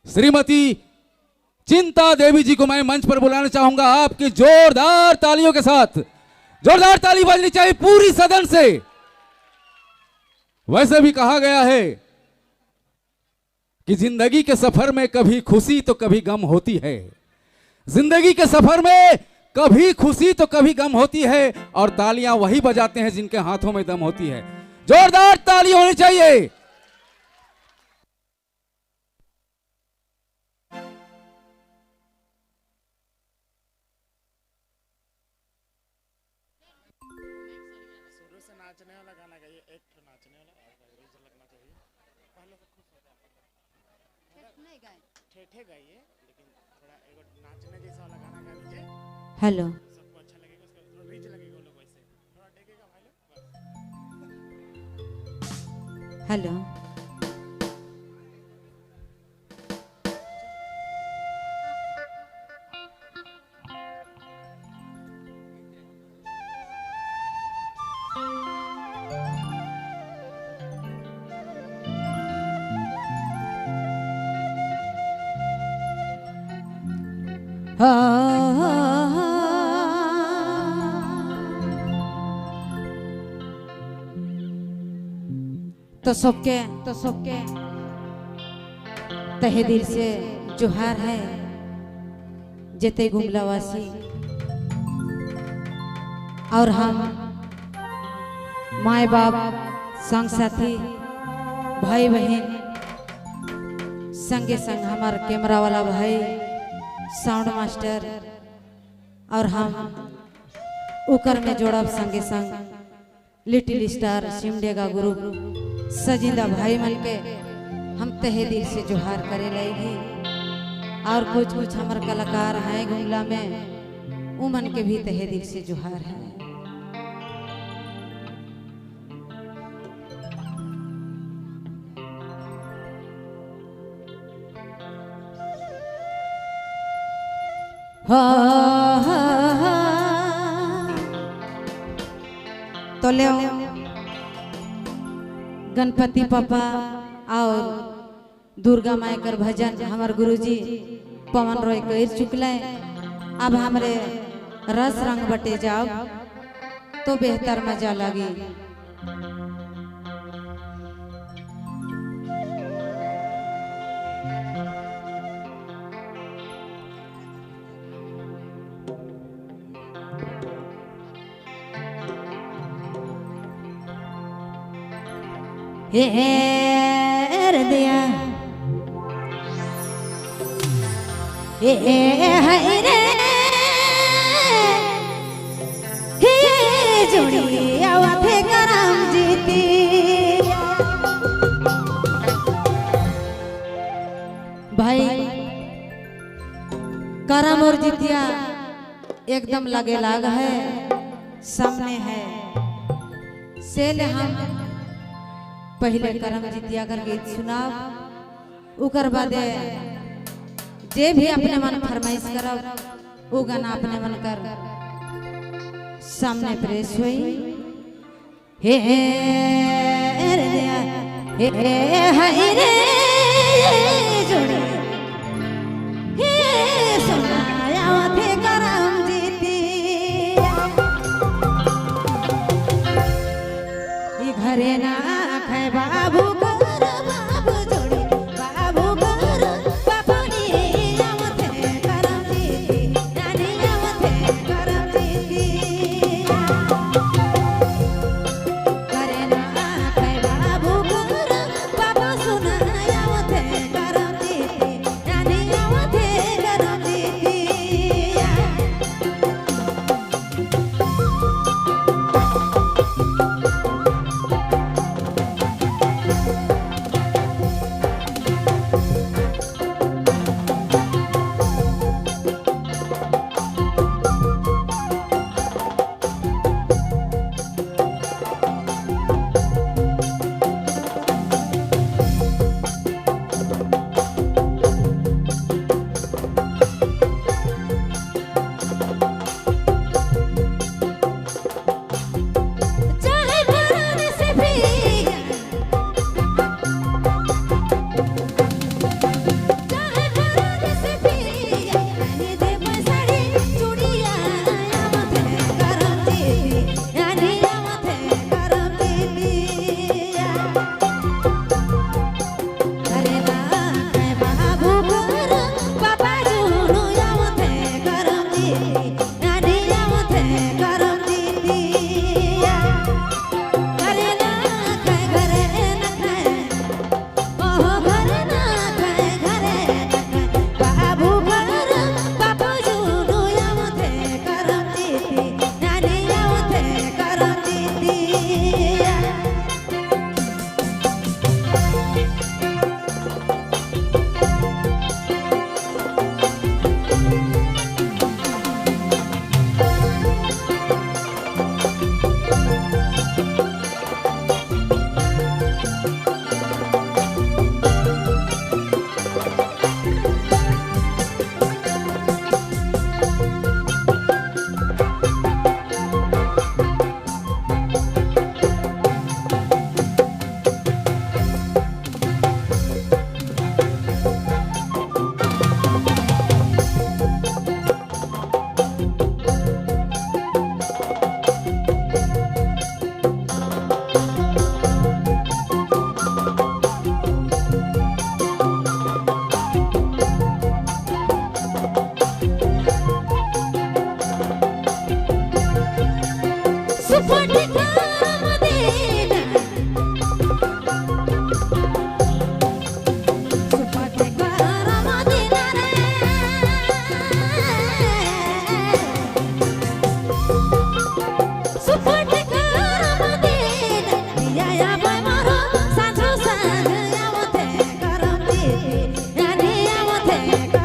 श्रीमती चिंता देवी जी को मैं मंच पर बुलाना चाहूंगा आपकी जोरदार तालियों के साथ। जोरदार ताली बजनी चाहिए पूरी सदन से। वैसे भी कहा गया है कि जिंदगी के सफर में कभी खुशी तो कभी गम होती है। जिंदगी के सफर में कभी खुशी तो कभी गम होती है और तालियां वही बजाते हैं जिनके हाथों में दम होती है। जोरदार ताली होनी चाहिए। शुरू से नाचने वाला गाना गाइए, एक ठो नाचने वाला और रिज लगना चाहिए। पहले से खुश हो जाए, ठेठे गाइए, लेकिन थोड़ा एक नाचने जैसा वाला गाना गा दीजिए। हेलो, सबको अच्छा लगेगा, उसका थोड़ा रिच लगेगा, वो लोग वैसे थोड़ा डेकेगा भाई लोग बस। हेलो, तो सबके तहे दिल से जोहार है जते गुमलावासी और हम माए बाप संग साथी भाई बहन संगे संग हमार कैमरा वाला भाई, साउंड मास्टर और हम उकर में जोड़ब संगे संग लिटिल स्टार सिमडेगा ग्रुप सजिंदा भाई मन के हम तहे दिल से जोहार करे लगी। और कुछ कुछ हमार कलाकार हैं गुमला में, उमन के भी तहे दिल से जोहार है। तो ले गणपति पापा और दुर्गा माई कर भजन हमार गुरुजी पवन रॉय कर चुकले। अब हमरे रस रंग बटे जाओ तो बेहतर मजा लगी। हे दिया हे हाय रे हे जोड़ी आवा थे करम जीती। भाई करम और जितिया एकदम लगे लाग है, सामने है। सेल हम पहले करम जितिया कर गीत सुनाब, उकर बादे जे भी अपने मन फरमाइश करब वो गाना अपने मन कर सामने प्रेस हुई। हे हे हाय रे जोड़ी हे सुनाया थे करम जीती। घरे ना खाए बाबू कर बाबू जोड़ी बाबू कर बाबूनी आवते करम जीती रानी आवते करम जीती। घरे ना खाए बाबू कर बाबू सुनाया सुपट काम देना, सुपट करम देना रे। सुपट करम देना, पिया बाई मारो साँझो सांझ आवते करम दे, यानी आवते।